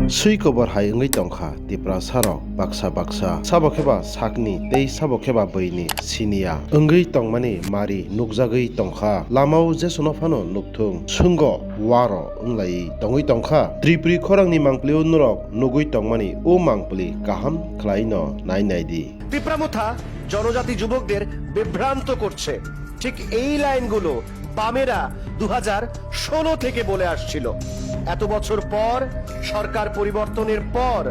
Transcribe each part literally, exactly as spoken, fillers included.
Swi kobor hai wngwi tongkha Tiprasarok baksa baksa, sabo kheba sakni tei sabo kheba bwini siniya wngwi tongmani mari nukjagwi tongkha. Lamao jesono phano nukthung, swnggo waro wnglaiwi tongwi tongkha. Tripuri khorangni mangpili-o norok nugwi tongmani o mangpili kaham khlaino nai nai di. Tipra Motha জনজাতি যুবকদের বিভ্রান্ত করছে। ঠিক এই লাইনগুলো বামেরা দু হাজার ষোলো থেকে বলে আসছিল। এত বছর পর, সরকার পরিবর্তনের পর,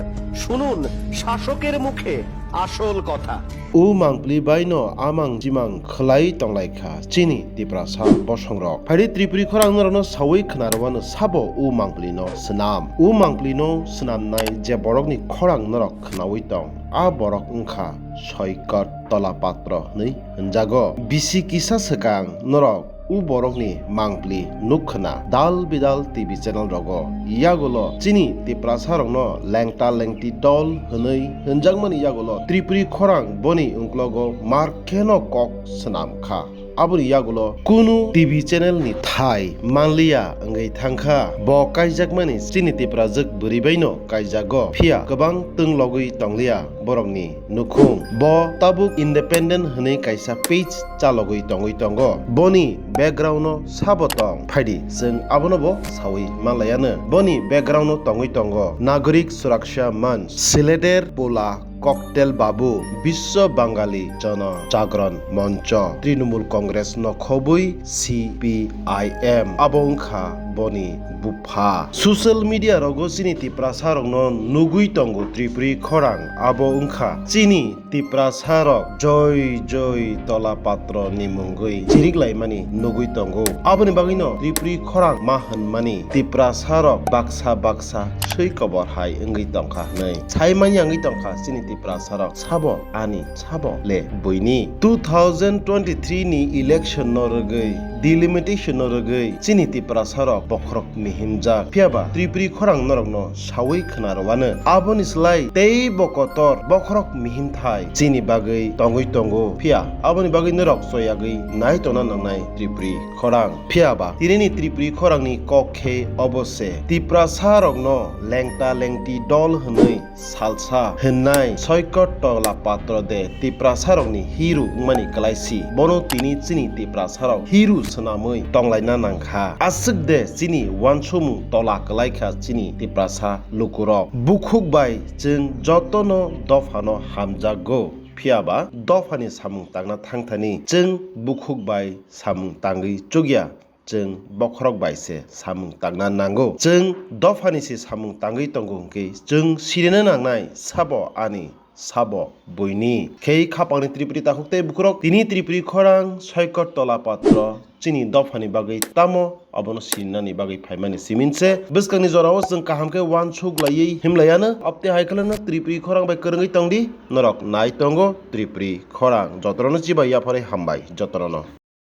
শুনুন শাসকের মুখে আসল কথা। O mangpili baino amang jimang khlai tonglaikha chini Tiprasa bosongrok. Phaidi Tripuri khorang norokno sawi khwnarwano sabo o mangpilino swnam. O mangpilino swnamnai je borokni khorang norok khwnawi tong, a borok wngkha Soikot Tola Patro hwnwi hwnjago. Bisi kisa swkang norok o borokni mangpili nukkhwna dal bidal T V channel rogo. Yagulo chini Tiprasa rokno lengta lengti dol hwnwi hwnjakmani yagulo Tripuri khorang boni ungklogo mar kheno kok swnam kha. Aboni yagulo kunu T V channel ni thai manliya wngwi thangkha. Bo kaijakmani chini Tiprajwk bwrwi baino kaijago, phiya kwbang twng logwi tongliya borokni nukhung. Bo tabuk independent hwnwi kaisa page chalogwi tongwi tongo. Boni background o sabo tong? Phaidi, chwng abono bo sawi manlaiano. Boni background o tongwi tongo Nagorik Suraksha Manch, Sileter Pola Koktel Babu, Biswa Bangali Jana Jagran Moncho, Trinamool Congress nokhobwi C P I M. Abo wngkha boni bupha. Social media rogo chini Tiprasa rokno nugwi tongo Tripuri khorang. Abo wngkha chini Tiprasa rok Joy Joy Tola Patro ni mungwi chirik laimani nugwi tongo. Aboni bagwino Tripuri khorang ma hwnmani Tiprasa rok baksa baksa swi kobor hai wngwi tongkha hwnwi sai manya wngwi tongkha chini Tiprasa rok. Sabo ani, sabo le buini. Two thousand twenty-three ni election no rwgwi, delimitation no rwgwi chini Tiprasa rok bokhorok mihimjak. Phiya ba Tripuri khorang norokno sawi khwnarwano. Aboni slai tei bo kotor bokhorok mihimthai chini bagwi tongwi tongo. Phiya aboni bagwi norok choyagwi nai tongna nangnai Tripuri khorang. Phiya ba tinini Tripuri khorangni kok khe obo se, Tiprasa rokno lengta lengti dol hwnwi salsa hwnnai Soikot Tola Patro de Tiprasa rokni hero wngmani kwlaisi. Bono tini chini Tiprasa rok hero swnamwi tonglaina nangkha. Aswk de chini wansukmung tola kwlaikha chini Tiprasa lukurok. Bukhuk bai chwng jotono dophano hamjakgo. Phiya ba dophani samung tangna thangthani chwng bukhuk bai samung tangwi chukya. Chwng bokhorok bai se samung tangna nango. Chwng dophani se samung tangwi tongo hwnkhe chwng sirina nangnai sabo ani, sabo buini. Khei khapangni Tripuri takhuk tei bukhurok tini Tripuri khorang Soikot Tola Patro chini dophani bagwi tamo abono sirinani bagwi phaimani simin se. Bwskangni jorao chwng kaham khe wansuk laiwi himlaiano. Abte hai khlano Tripuri khorang bai kwrwngwi tongdi. Norok nai tongo Tripuri khorang. Jotono chibai yapharwi hambai jotono.